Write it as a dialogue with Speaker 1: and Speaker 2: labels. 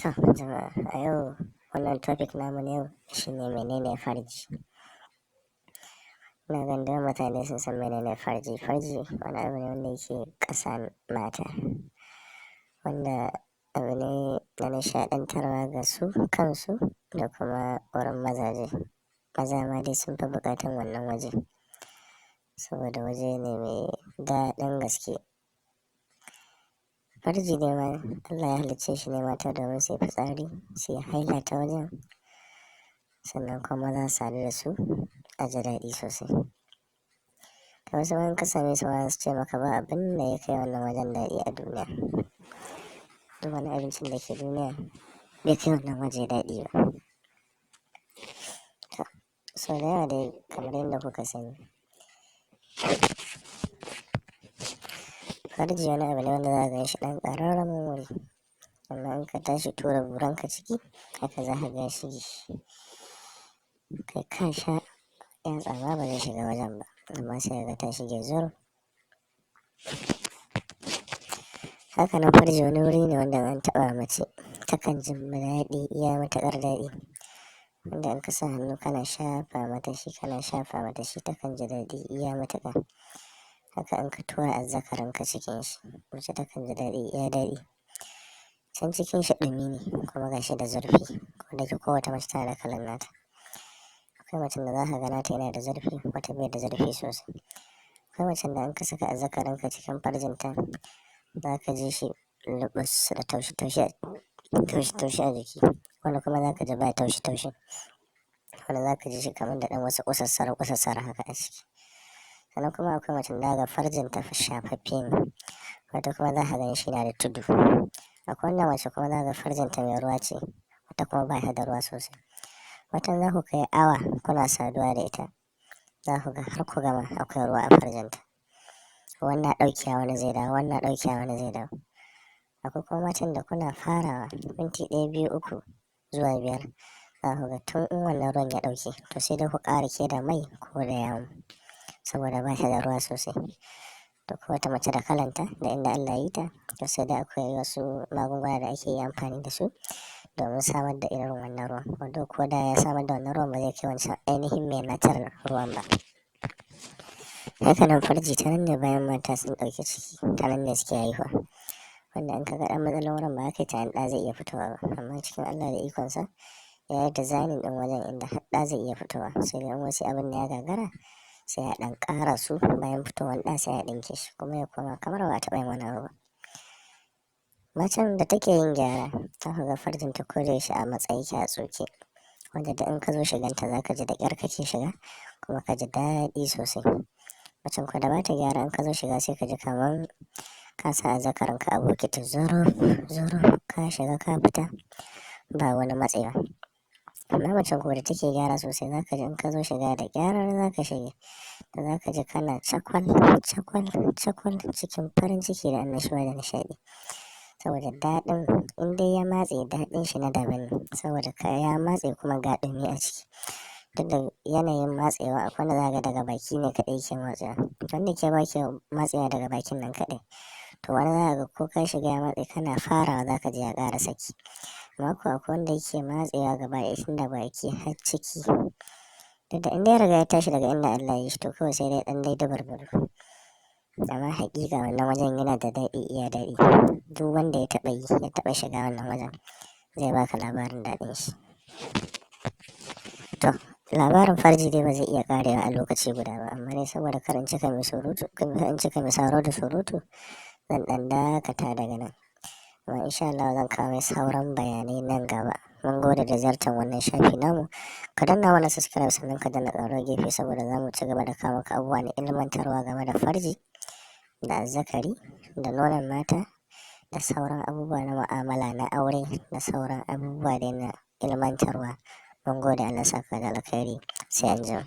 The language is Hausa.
Speaker 1: To jama'a, a yau wannan topic namu na yau shine menene farji. Ina ganin da mutane sun san menene farji. Farji wani abu ne wanda yake ƙasan mata, wanda abu ne na nishaɗantarwa ga su kansu da kuma wurin mazaje. Maza ma dai sun fi buƙatan wannan waje, saboda waje ne mai daɗin gaske. Farji dai ma Allah ya halicce shi ne mata domin su yi fitsari, su yi haila ta wajen, sannan kuma maza su sadu da su a ji daɗi sosai. Kai wasu ma in ka same su ma za su ce maka ba abin da ya kai wannan wajen daɗi a duniya. Duk wani abincin da ke duniya bai kai wannan waje daɗi ba. To, sau da yawa dai kamar yadda kuka sani, farji wani abu ne wanda za ka gan shi ɗan ƙararramin wuri, amma in ka tashi tura buranka ciki, haka za ka ga ya shige. Kai ka sha yatsa ma ba zai shiga wajen ba, amma sai ka ga ta shige zur. Haka nan farji wani wuri ne wanda in an taɓa mace takan ji daɗi, iya matuƙar daɗi. Wanda in ka sa hannu kana shafa mata shi, kana shafa mata shi, takan ji daɗi iya matuƙa. Haka in ka tura azzakarinka cikin shi, mace takan ji daɗi iya daɗi. Can cikin shi ɗumi ne kuma ga shi da zurfi, ko da yake kowace mace tana da kalan nata. Akwai macen da za ka ga nata yana da zurfi, wata bai da zurfi sosai. Akwai macen da in ka saka azzakarinka cikin farjinta, za ka ji shi luɓus da taushi-taushi, taushi-taushi a jiki. Wani kuma za ka ji ba taushi-taushin. Wani za ka ji shi kamar da ɗan wasu ƙusassara-ƙusassara haka a ciki. Sannan kuma akwai macen da za ka ga farjinta shafaffe ne, wata kuma za ka gan shi yana da tudu. Akwai wanda mace kuma za ka ga farjinta mai ruwa ce, wata kuma ba ta da ruwa sosai. Wata za ku kai awa kuna saduwa da ita, za ku ga har ku gama akwai ruwa a farjinta. Wannan ɗaukewa wani zai dawo, wannan ɗaukewa wani zai dawo. Akwai kuma matan da kuna farawa minti ɗaya, biyu, uku zuwa biyar, za ku ga tun in wannan ruwan ya ɗauke, to sai dai ku ƙara ke da mai ko da yawu, saboda ba ta da ruwa sosai. To kowace mace da kalanta da inda Allah ya yi ta, to sai dai akwai wasu magunguna da ake yi amfani da su domin samar da irin wannan ruwan. Wanda ko da ya samar da wannan ruwan, ba zai kai wancan ainihin mai natural ruwan ba. Haka nan farji ta nan ne bayan mata sun ɗauki ciki, ta nan ne suke haihuwa. Wanda in ka ga ɗan matsalin wurin, ba za ka yi tunanin ɗa zai iya fitowa ba, amma cikin Allah da ikonsa ya yi designing ɗin wajen inda har ɗa zai iya fitowa. Sai dai in wasu abin da ya gagara, sai a ɗan ƙara su bayan fitowar ɗa, sai a ɗinke shi kuma ya koma kamar ba a taɓa yin wani abu ba. Macen da take yin gyara, za ka ga farjinta ko da yaushe a matse yake, a tsuke, wanda da in ka zo shiganta za ka ji da ƙyar kake shiga kuma ka ji daɗi sosai. Macen ko da ba ta gyara, in ka zo shiga sai ka ji kamar ka sa azzakarinka a bokiti, zuruf zuruf ka shiga ka fita, ba wani matsewa. Amma macen ko da take gyara sosai, za ka ji in ka zo shiga da ƙyar za ka shige, da za ka ji kana cakwal cakwal cakwal cikin farin ciki da annashuwa da nishaɗi. Saboda daɗin in dai ya matse, daɗin shi na daban ne, saboda ka ya matse kuma ga ɗumi a ciki. Duk da yanayin matsewa, akwai wanda za ka ga daga baki ne kaɗai yake matsewa. Wanda ke baki matsewa daga bakin nan kaɗai, to wani za ka ga ko ka shiga ya matse, kana farawa za ka ji ya ƙara saki. Amma ko akwai wanda yake matsewa gaba ɗaya tun da baki har ciki. Duk da in dai ya riga ya tashi daga inda Allah ya yi shi, to kawai sai dai ɗan dai dabarbaru. Amma haƙiƙa wannan wajen yana da daɗi iya daɗi. Duk wanda ya taɓa yi, ya taɓa shiga wannan wajen, zai baka labarin daɗin shi. To, labarin farji dai ba zai iya ƙarewa a lokaci guda ba, amma dai saboda kar in cika mai surutu, kar in cika mai sauraro da surutu, zan ɗan dakata daga nan. Amma insha Allah zan kawo mai sauran bayanai nan gaba. Mun gode da ziyartar wannan shafi namu. Ka danna mana subscribe, sannan ka danna ƙararrawar gefe, saboda za mu ci gaba da kawo maka abubuwa na ilmantarwa game da farji da azzakari da nonon mata da sauran abubuwa na mu'amala na aure da sauran abubuwa dai na ilmantarwa. Mun gode, Allah saka da alkhairi, sai anjima.